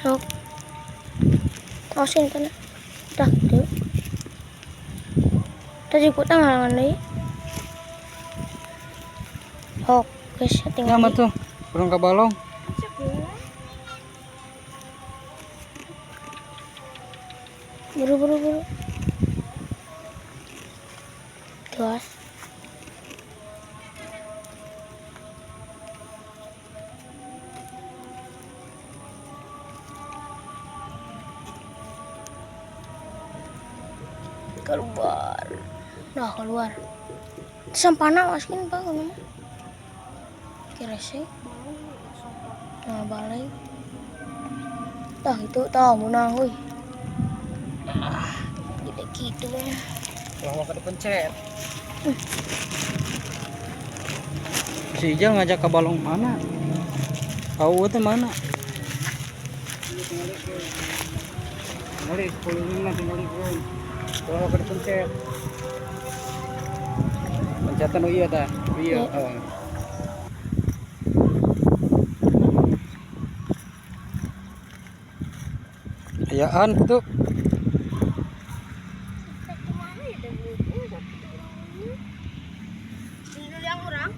Sok. Awasin kana. Tah kitu. Tah jukutna ngalangan deui. Sok, geus tinggal. Nyaman tuh, burung ka balong. Buru buru buru. Tuas. Keluar. Nah, keluar. Sampana waskin Pak ngono mah. Kira sih. Nah, balik. Tah itu tah menang euy. Ah, gede gitu. Kalau mau dipencet. Si Ijal ngajak ke balong mana? Tahu itu mana? Tinggal 10 menit tinggal. Kalau mau dipencet. Pencetan, oh iya dah. Iya. Iya. Oh. Ayaan gitu. Yang orang.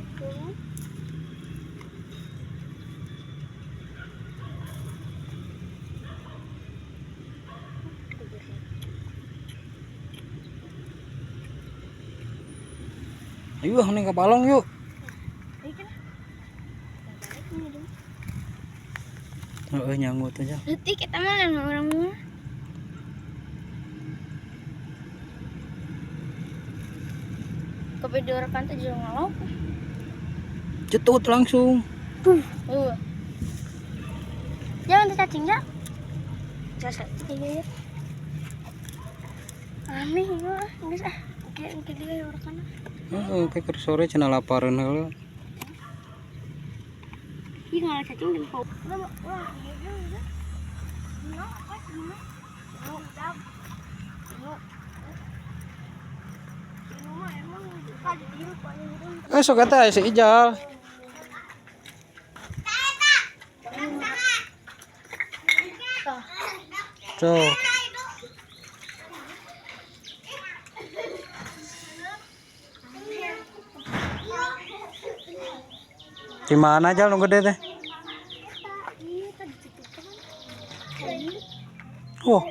Ayo ah, nih ke balong yuk. Heeh, nyanggut aja. Nanti kita mah orang mah. Kopi dua rekan teh jeung ngalok. Cetut langsung. Tuh. Jangan cacing ya. Cacing ya. Aneh gua, geus ah. Oke, oke deui rekan. Heeh, kayak keur sore cenah lapareun heula. Ih, ngalah cacing jeung pau. Wah, iya juga. Apa sih? Eh, sok eta si Ijal. Tuh. Di mana aja nu gede teh? Wah.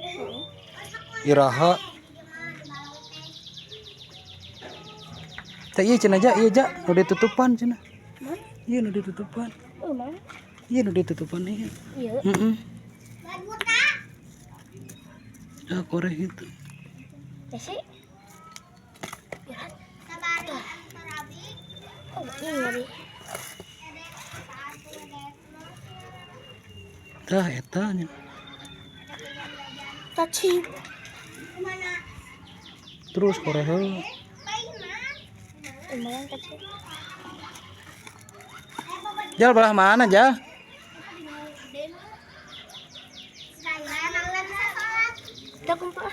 Iraha. Teh ieu cenah ja, ieu ja, nu ditutupan cenah. Iya nu ditutupan. Oh, mana? Iya nu ditutupan ieu. Iya. Heeh. Ya koreh gitu. Teh sih. Oh, ini ngeri. Tah eta nya. Cacing. Terus koreh heula. Lumayan kecil. Jal belah mana, Jal? Kita kumpul.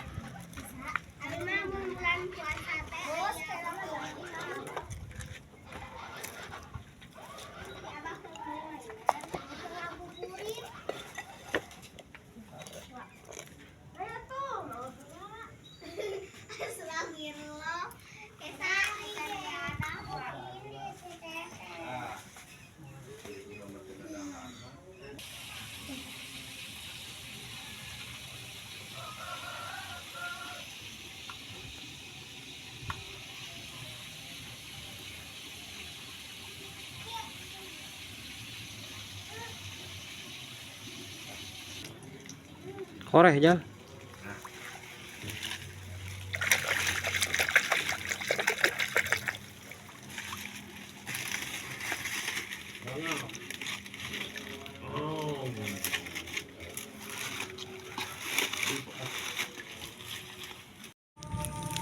Koreh, Jal.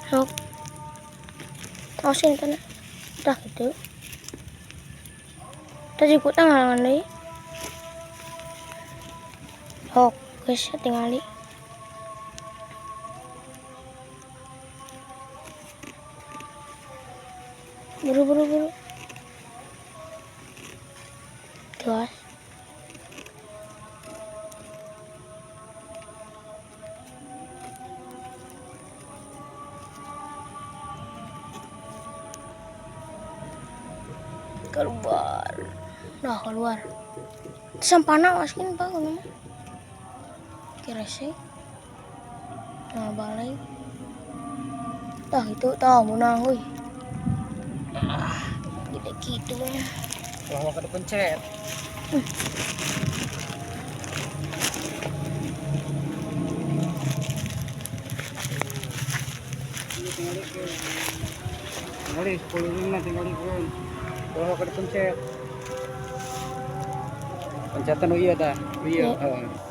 Sok. Awasin kana. Tah gitu. Tah jukutna ngalangan deui. Sok, geus tingali. Buru buru buru. Tuas. Keluar. Nah, keluar. Sampahna masukin, Pak, kuno mah. Kira sih. Nah, balik. Tah itu tah menang euy. Ah, gede gitu. Ulah waka dipencet. Tinggali 10 na tinggalikeun. Ulah waka dipencet. Pencetan nu ieu tah. Ieu, Iya. heeh.